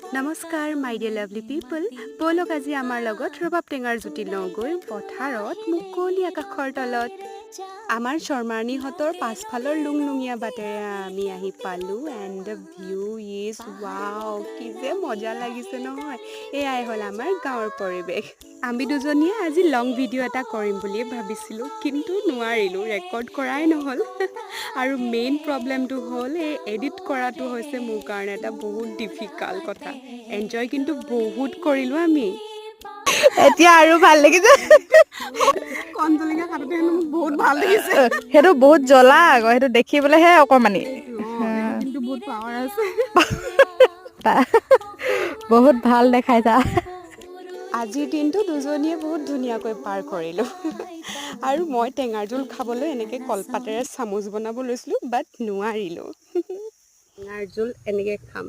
নমস্কাৰ মাই dear lovely পিপল। ব'লক, আজি আমাৰ লগত ৰবাব টেঙাৰ জুতি লওঁগৈ পথাৰত, মুকলি আকাশৰ তলত। আমাৰ শৰ্মানীহঁতৰ পাছফালৰ লুংলুঙীয়া বাটেৰে আমি আহি পালোঁ and the view is wow। কি যে মজা লাগিছে নহয়! এয়াই হ'ল আমাৰ গাঁৱৰ পৰিৱেশ। আমি দুজনীয়ে আজি লং ভিডিঅ' এটা কৰিম বুলিয়ে ভাবিছিলোঁ, কিন্তু নোৱাৰিলোঁ, ৰেকৰ্ড কৰাই নহ'ল। আৰু মেইন প্ৰব্লেমটো হ'ল এই এডিট কৰাটো হৈছে মোৰ কাৰণে এটা বহুত ডিফিকাল্ট কথা। এনজয় কিন্তু বহুত কৰিলোঁ আমি। এতিয়া আৰু ভাল লাগিছে। কণ জলকীয়া কাটোতে হেনো মোক বহুত ভাল লাগিছে। সেইটো বহুত জ্বলা আকৌ, সেইটো দেখিবলৈহে অকমানি। কিন্তু বহুত পাৱাৰ আছে। বহুত ভাল দেখাইছা। আজিৰ দিনটো দুজনীয়ে বহুত ধুনীয়াকৈ পাৰ কৰিলোঁ। আৰু মই টেঙাৰ জোল খাবলৈ এনেকৈ কলপাতেৰে চামুচ বনাব লৈছিলোঁ, বাট নোৱাৰিলোঁ। টেঙাৰ জোল এনেকৈ খাম।